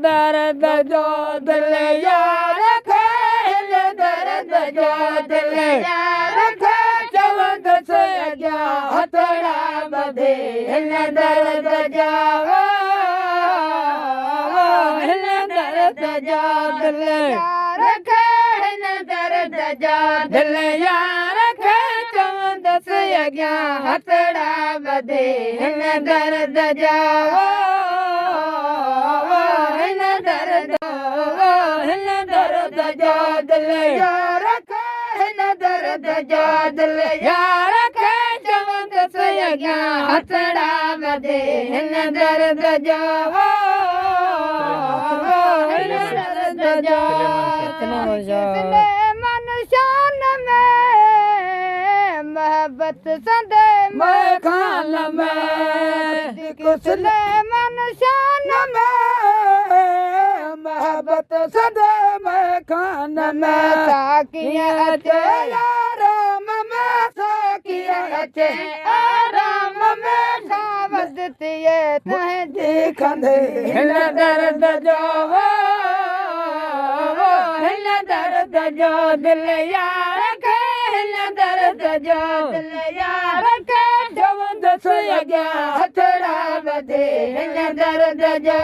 दर्द जो दिल यार खे, हिन दर्द जो दिल यार खे चवंदसि अॻियां हथड़ा ॿधे। हिन दर्द जो, हिन दर्द जो दिल यार खे, हिन दर्द जो दिल यार खे चवंदसि अॻियां हथड़ा ॿधे। हिन दर्द जो, हिन दर्द, हिन दर्द जो दिल यार खे, हिन दर्द जो दिल यार खे चवंदसि अॻियां हथड़ा ॿधे। हिन दर्द जो, हिन दर्द जो। मन शान में मोहब्बत संदे मैं खान में सुलेमान शान में मोहब्बत संदे मैं खान में। साकिया अचे आराम में, साकिया अचे आराम में, सावध थिए तुंहिंजी कंधे। हिन दर्द जो, हिन दर्द जो दिल यार खे, हिन दर्द जो दिल यार खे चवंदसि अॻियां हथड़ा ॿधे। हिन दर्द जो,